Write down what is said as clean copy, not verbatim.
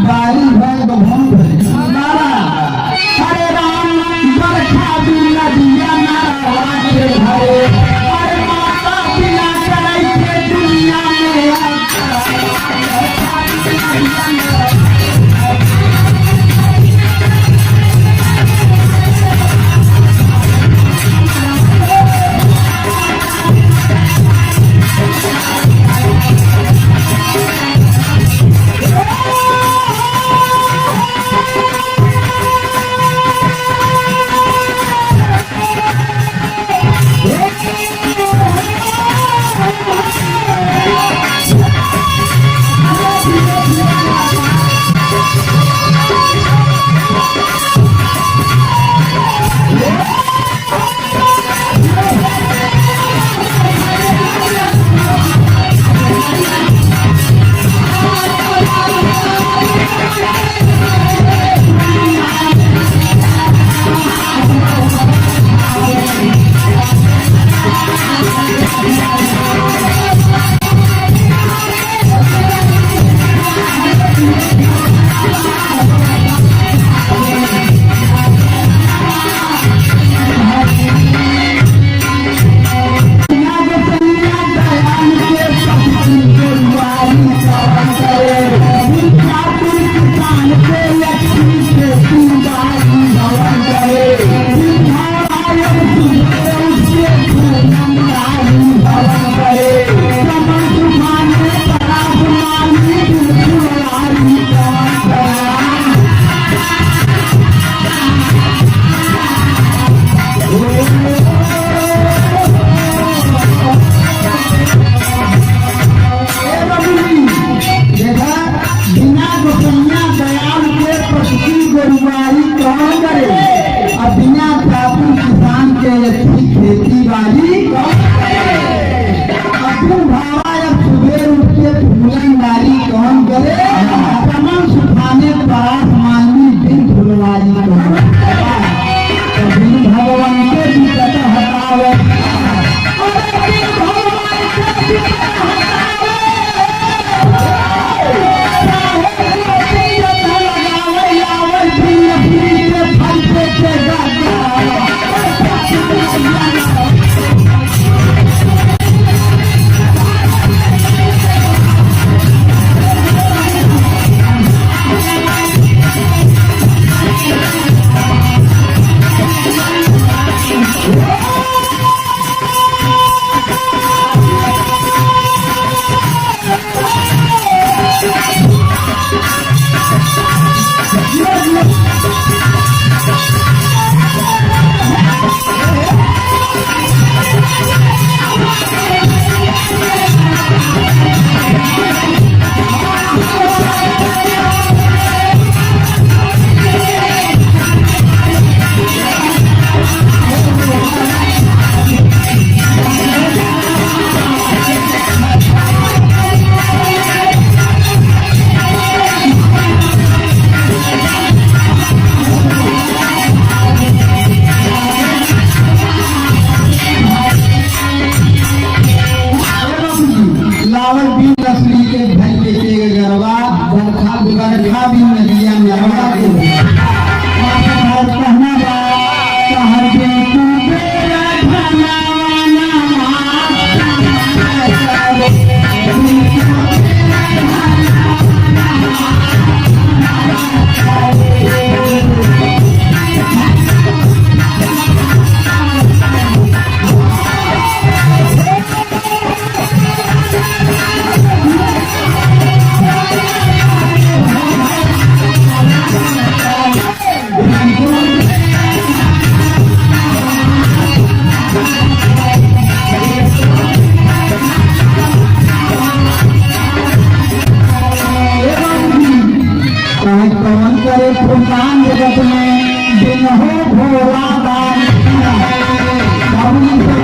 बारी भर बभन नारा हरे राम बरखा बिना दिया नारा के घरे अरे माता बिना चलाई के दुनिया में बरखा बिना दिया नारा। देखा बिना गोसैया दयाल के प्रकृति गोरुवारी कौन करे और बिना ठाकुर किसान के अच्छी खेती बाड़ी कौन करे अपू भावा अब सुबेर उठ के फूलन डाली कौन करे चमन सुखाने परास मानवी बिन फुलवारी कौन करे तो बिन भगवान के विकट हटावे अरे बिन भगवान के विकट हटावे। लावल भी नस्ली के भर के के गरबा बरखा बरखा भी नदिया नरवा के और कहना बा कहर के तू बेरा धनावाना कहीं पवन करे फुरकान जगत में बिन हो भोला दान। बाबूजी।